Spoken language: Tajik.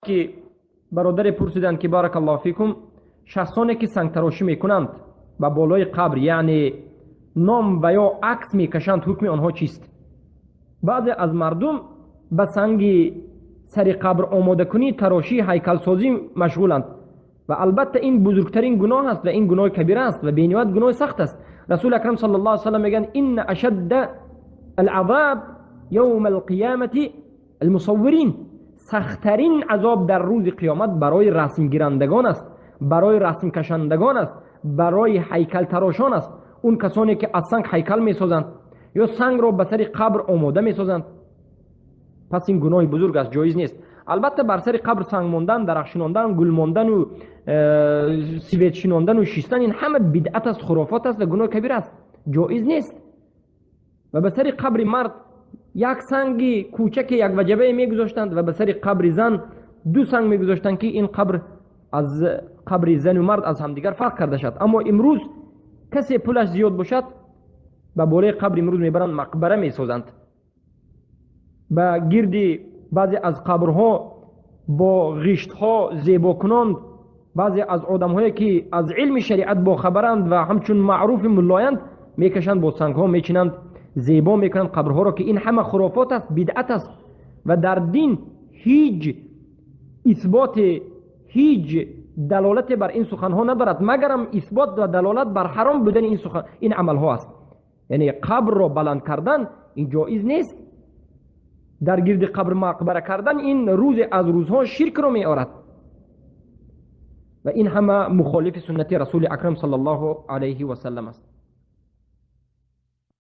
Ки бародаре пурсиданд, ки بارك الله فيكم, шахсоне ки сангтарошӣ мекунанд ба болои қабр, яъне ном ва ё акс мекашанд, ҳукми онҳо чист? Баъзе аз мардум ба санги сари қабр омодакунӣ, тарошӣ, ҳайкалсозӣ машғуланд ва албатта ин бузургтарин гуноҳ аст ва ин гуноҳи кабира аст ва бениҳоят гуноҳи сахт аст. Расули акрам صلى الله عليه وسلم мегӯянд: إن أشد العذاب يوم القيامة المصورين. Сахттарин азоб дар рӯзи қиёмат барои расмгирандагон аст, барои расмкашандагон аст, барои ҳайкалтарошон аст, он касоне ки аз санг ҳайкал месозанд ё сангро ба сари қабр омода месозанд. Пас ин гуноҳи бузург аст, ҷоиз нест. Албатта, бар сари қабр санг мондан, дарахт шинондан, гул мондану свет шинондану шистан, ин ҳама бидъат аст, хурофот аст ва гуноҳи кабир аст, ҷоиз нест. Ва ба сари қабри мард як санги кӯчаке, як ваҷабае мегузоштанд ва ба сари қабри зан ду санг мегузоштанд, ки ин қабр аз қабри зану мард аз ҳамдигар фарқ карда шавад. Аммо имрӯз касе пулаш зиёд бошад, ба болои қабр имрӯз мебаранд, мақбара месозанд, ба гирди баъзе аз қабрҳо бо ғиштҳо зебокунон. Баъзе аз одамҳое ки аз илми шариат бохабаранд ва ҳамчун маъруфи муллоянд, мекашанд, бо сангҳо мечинанд, зебо мекунанд қабрҳоро, ки ин ҳама хурофот аст, бидъат аст ва дар дин ҳеҷ исботе, ҳеҷ далолате бар ин суханҳо надорад, магарам исбот ва далолат бар ҳаром будани ин амалҳо аст. Яъне қабрро баланд кардан ин ҷоиз нест, дар гирди қабр мақбара кардан ин рӯзе аз рӯзҳо ширкро меорад ва ин ҳама мухолифи суннати Расули акрам صلى الله عليه وسلم аст.